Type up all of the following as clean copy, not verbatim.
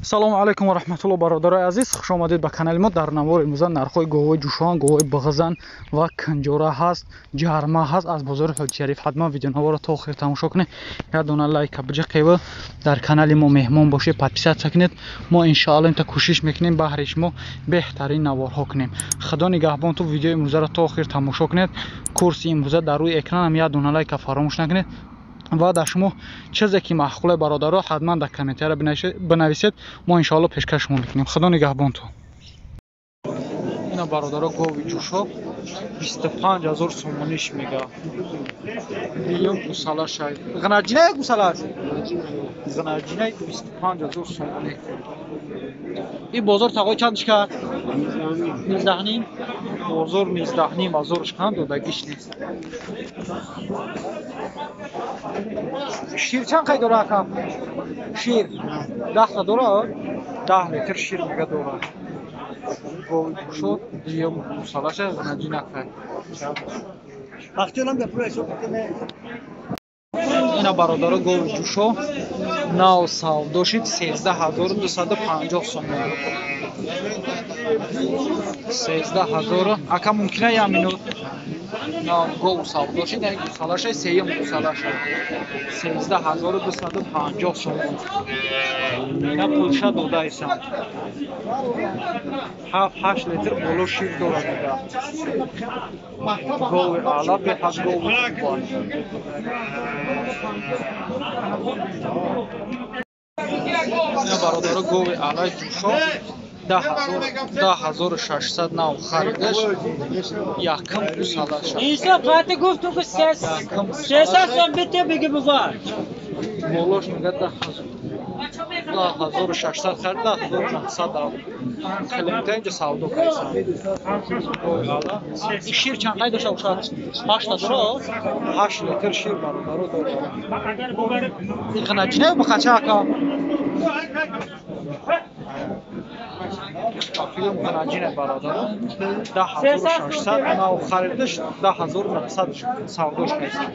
Салому алайкум ва раҳматуллоҳ, бародарои азиз, хуш омадед ба канали мо. Дар навори имрӯза нархҳои говҳои ҷӯшон, говҳои бағзан ва канҷора ҳаст, ҷарма ҳаст аз бозори Ҳоҷи Шариф. Ҳатман видеонаворро то охир тамошо кунед, як дона лайка биҷақева, дар канали мо меҳмон бошед, подписаться кунед. Мо иншоалло инта кӯшиш мекунем баҳри шумо беҳтарин наворҳо кунем. Худо нигаҳбон ту, видеои имрӯзаро то охир тамошо кунед. Курси имрӯза дар рӯи экранам, як дона лайка фаромӯш накунед ва дар шумо чизе ки маъқуле, бародаро, ҳатман дар комментария бинависед, мо иншоалло пешкаш шумо мекунем. Худо нигаҳбон ту. Ина, бародаро, гови ҷӯшо 25 000 сомониш мега. Дуюм гусала шай. Ғнаҷина як гусала аст? Ғнаҷина 25 000 сомонӣ. И бозор тағои чанд шикар? 19,5. Бозор 19,5 ҳазор шикан, додагиш нест. Шир чанд қай дора, ака? Шир 10-та дора? 10 литр шир мега дора. Гови ҷӯшо дуюм гусалаша, ғнаҷинакай. Ина, бародаро, гови ҷӯшо нав савдо шид, 13 250 сомон. 13 000. Ака, мумкина як минут? Нав гов савдо шид, яъне гусалаша, сеюм гусалаша. 13 250 сомон. Ина пулша додаисам. 7-8 литр боло шир дорад, мега. Гови аъла, беҳад гови хуб. Ина, бародаро, гови аълаи ҷӯшо 10 600 нав харидаш, якм гусалаша. Инсо қати гуфту ки 300 сом бите, биги бузар. Болош мега 10 600 харид, 10 900 клиента инҷа савдо кардасан. Шир чанд қай дошта бошад? Ҳашта дора? 8 литр шир, бародаро, дора. Ғнаҷина ё бухача, ака? Филм ғнаҷина, бародаро. 10 600 нав харидаш, 10 900 савдош кардасан.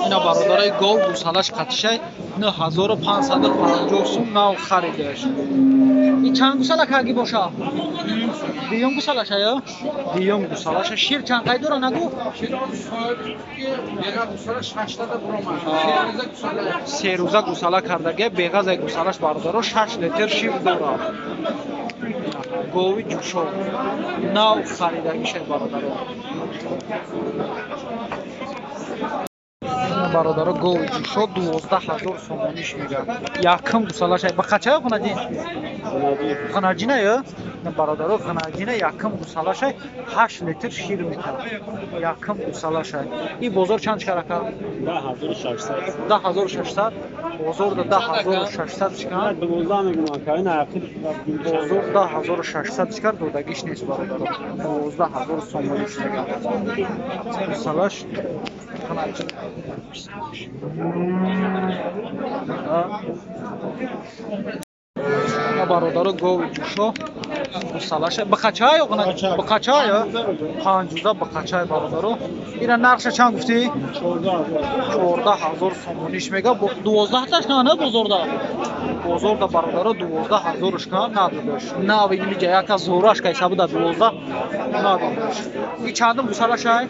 Ина, бародарои, гов гусалаш қатишай 9550 сум нав харидаш. Ин чанд гусала карги боша? Дуюм гусалаша ё? Дуюм гусалаша. Шир чанд қай дора, нагу? 3 рӯза гусала кардаге, беғазай гусалаш, бародаро, 6 литр шир дора. Гови ҷӯшо нав харидагиша, бародаро. Бародаро, гови ҷӯшо 12 000 сомониш мега. Якм гусалаша. Бақача ё ғнаҷин? Ғнаҷина ё? Бародаро, ғнаҷина, якм гусалаша, 8 литр шир метавад. Якм гусалаша. И бозор чанд шикар, ака? 10 600. Бозорда 10 600 шикан. Бозор 10 600 шикар, додагиш нест, бародаро. 12 000 сомониш мега. Гусалаш ғнаҷин. Бародаро, гови ҷӯшо гусалаша, бақача ё бақача ё 5 рӯза бақачай, бародаро. Ира нархша чанд гуфтӣ? 14 000 сомониш мега. 12-таш на бозорда. Бозорда, бародаро, 12 000 шка надодаш. Нав инмиҷа яка зораш кайса буда, 12 надодаш. И чандум гусалашай?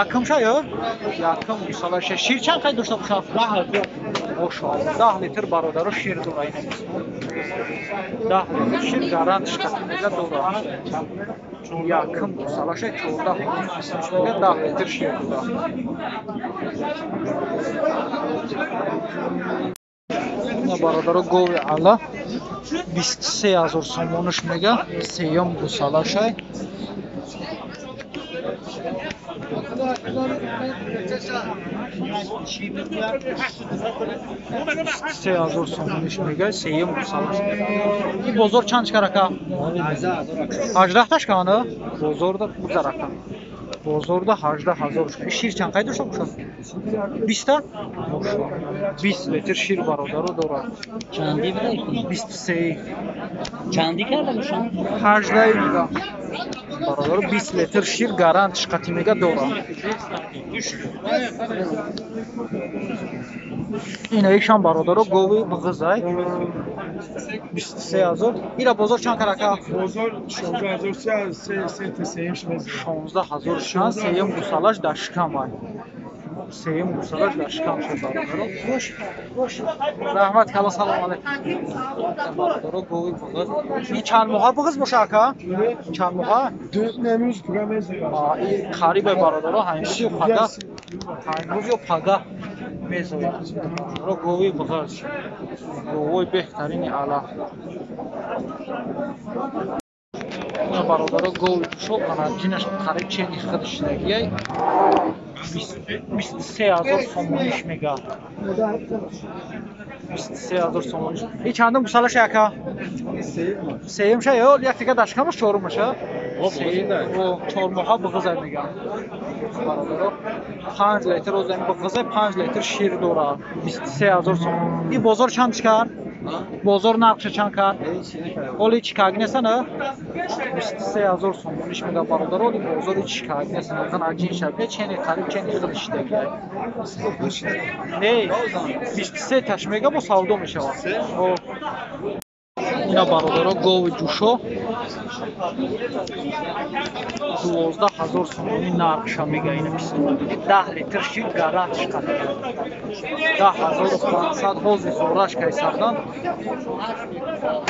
Якумша ё? Якум гусалаша. Шир чанд қай дошта бошад? Мошоалло, 10 литр, бародаро, шир дора. Ина 10 литр шир гарант шикати мега дора. Якум гусалаша, 14 000 мега, 10 литр шир дора. Ина, бародаро, гови аъла 23 000 сомониш мега, сеюм гусалашай. 3 000 сомониш мега, сеюм гусалаш. И бозор чанд шикар, ака? 18-та шикана? Бозорда бигзар, ака. Бозорда 18 000. Шир чанд қай дошта бошад? 20-та? 20 литр шир, бародаро, дорад. Чанди бидай? 23. Чанди карда бошам? 18 мега. Бародаро, 20 литр шир гарант шиқати мега дорад. Инаишам бародаро гови бағизай 23 000. Ира бозор чанд карака? Бозор 16 000, се сеюм шуд. 16 000 шан, сеюм гусалаш дар шикамай. Сеюм гусалаш дар шикам шуд, бародаро. Раҳмат кала, салом алейкум. Бародаро, гови бағиз. И чанд моҳа бағиз боша, ака? Чанд моҳа? Немрӯз пура мезояд. И қарибе, бародаро, ҳамрӯз ё пага, ҳамрӯз ё пага мезояд. Бародаро, гови бағиз. Говои беҳтарини ала. Бародаро, гови ҷушо, анаҷинаш қариб чени худш шидагиай. 23 000 сомониш мега. 23 000 сомониш. И чандум гусалаша, ака? Сеюмша ё як дига дашкамаш чорумаша? 4 моҳа бағизай мега. Бародаро, 5 литр озами бағизай, 5 литр шир дорад. 23 000 сомон. И бозор чанд кард? Бозор нархша чанд кард? Оли чикаги нестана? 23 000 сомониш мега, бародаро, оли бозори чикаги нестана. Ғанаҷин шабе чени қариб чени хел шидагиай. Не, 23 таш мега, бо савдо мешавад. Ина, бародаро, гови ҷушо 12 000 сомонӣ нархша мега. Ина 10 литр шир гарантш қадига. 10 500 ҳози зораш кайсардан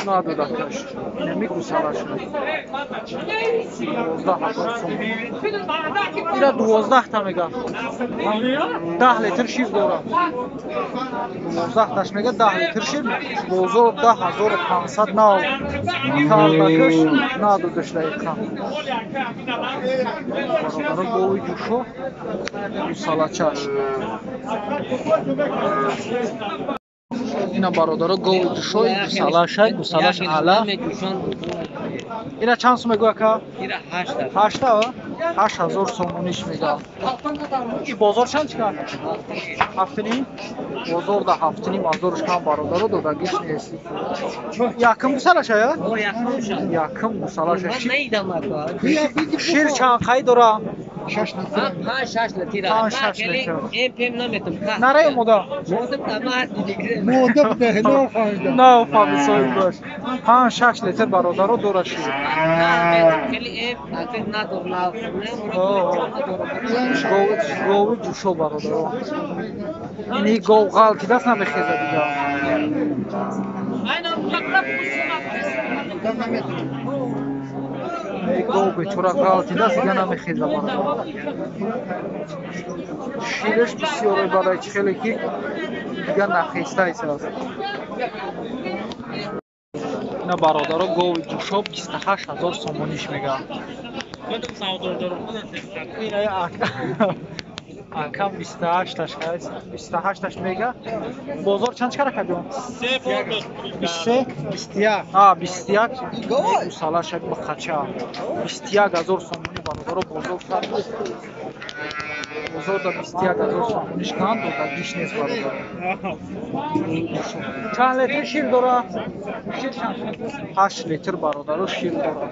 надодакаш. Инами гусалаша 12 000 сомонӣ. Ира 12-та мега, 10 литр шир дорад. 12-таш мега, 10 литр шир. Бозор 10 500 нав кардакаш надодаш дақиқа. Бародаро, гови ҷушо, гусалачаш. Ина, бародаро, гови ҷушои гусалашай, гусалаш ала. Ина чанд сум мегӯ, ака? Ҳашта? 8000 сомониш мега. И бозор чанд чӣ кард? Ҳафтуним? Бозор да 7,5 ҳазорш кам, бародаро, додагиш нест. Якум гусалаша я? Якум гусалаша. Шир чанд қай дора? Панҷ, шаш литр. Нараи омода? Нафаҳмид, соҳиб бош. 5-6 литр, бародаро, дора шир. Гови ҷушо, бародаро. Ини гов ғалтидаст, намехеза дига. Гов бечора ғалтидаст, дига намехеза, бародаро. Шираш бисёре, барои чӣ хеле ки дига нахестаист. Ина, бародаро, гови ҷушо 28 000 сомониш мега. Ина акам 28-таш 28-таш мега. Бозор чанд чӣ карака, ҷон? 23? 21. 21. Гусалаша бақача. 21 000 сомонӣ, бародаро, бозор кард. Бозор да 21 000 сомониш канд, додагиш нест, бародаро. Чанд литр шир дора? Шир чанд? 8 литр, бародаро, шир дора.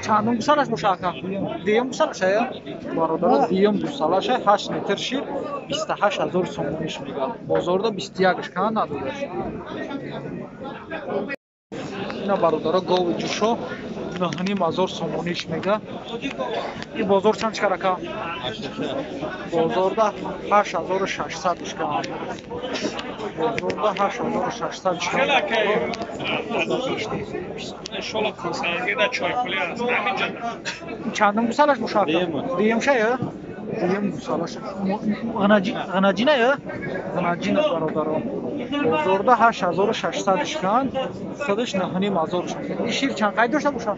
Чандум гусалаш боша, ака? Дуюм гусалаша я? Бародаро, дуюм гусалаша, 8 литр шир, 28 000 сомониш мега. Бозорда 21-ш канд, надодаш. Ина, бародаро, гови ҷушо 9,5 ҳазор сомониш мега. И бозор чанд чӣ карака? Бозорда 8600 канд. Бозорда 8600 канд. Чандум гусалаш боша, ака? Дуюмша я? Дуюм гусалаш. Ғанаҷина я? Ғанаҷина, бародаро. Бозорда 8600 канд, худаш 9,5 ҳазор. И шир чанд қай дошта бошад?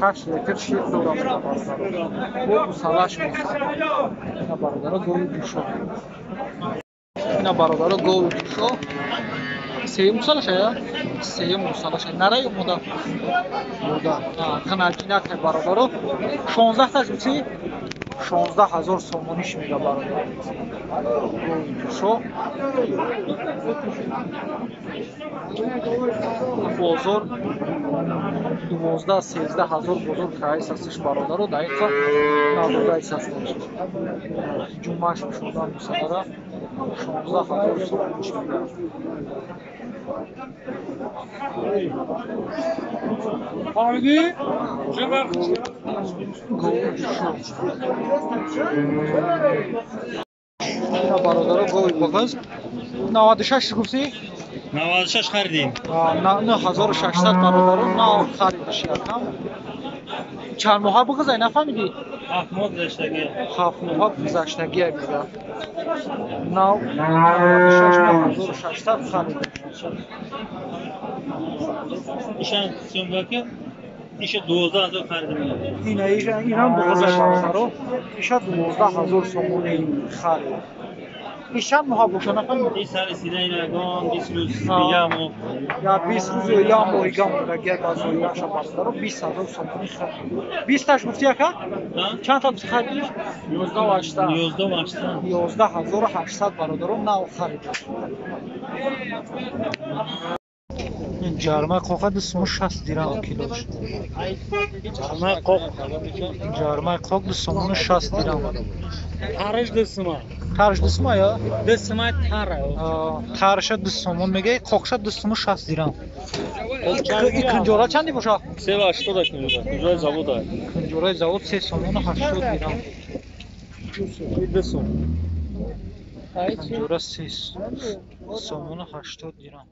6 литр шир дорад, бародаро. Бо гусалаш мехӯрад. Ина, бародаро, гови ҷушо. Ина, бародаро, гови ҷушо. Сеюм гусалаша я? Сеюм гусалаша. Нараи омода? Мода. Ғанаҷинак, бародаро. 16 таш гуфтӣ? 16 000 сомониш мега бародар. Гови ҷӯшо. Бозор 12-13 ҳазор бозор кайс ҳастиш бародаро, дақиқа надодаис ҳасташ. Ҷумъаш шуда мусадара 16 000 сомониш мега. Фаҳмидӣ? Гови ҷӯшо. Ина бародаро гови бағаз 96 гуфтӣ? 96 харидем. 9600 бародаро нав харидиш якам. Чанд моҳа буғизай нафаҳмидӣ? 7 моҳ гузаштагӣ. 7 моҳа гузаштагия мега. Нав 96 9600 харидиш. Ишан сумбаки иша 12 000 харидем. Ина иша инам буғизай бародаро. Иша 12 000 сомонӣ харид. Иш чанд моҳа боша нафаҳмидӣ? Ин сари сидаи рагон 20 рӯз дига моҳ. Я 20 рӯз ё як моҳ дига мондагия ба зоидаша бародаро 20 000 сомонӣ харид. 20 таш гуфтӣ ака? Чанд та гуфтӣ харидиш? 11 800. 11 800. 11 800 бародаро нав харид. Ин ҷармаи қоқа 2 сомон 60 дирам килош. Ҷармаи қоқ. Ҷармаи қоқ 2 сомону 60 дирам. Тариш 2 сомон. Тариш 2 сомон ё? 2 сомон тара. Тариша 2 сомон мегӯяй, қоқша 2 сомон 60 дирам. И кунҷора чанди боша? 3,80 кунҷора. Кунҷораи завода. Кунҷораи завод 3 сомону 80 дирам. 2 сом. Кунҷора 3 сомону 80 дирам.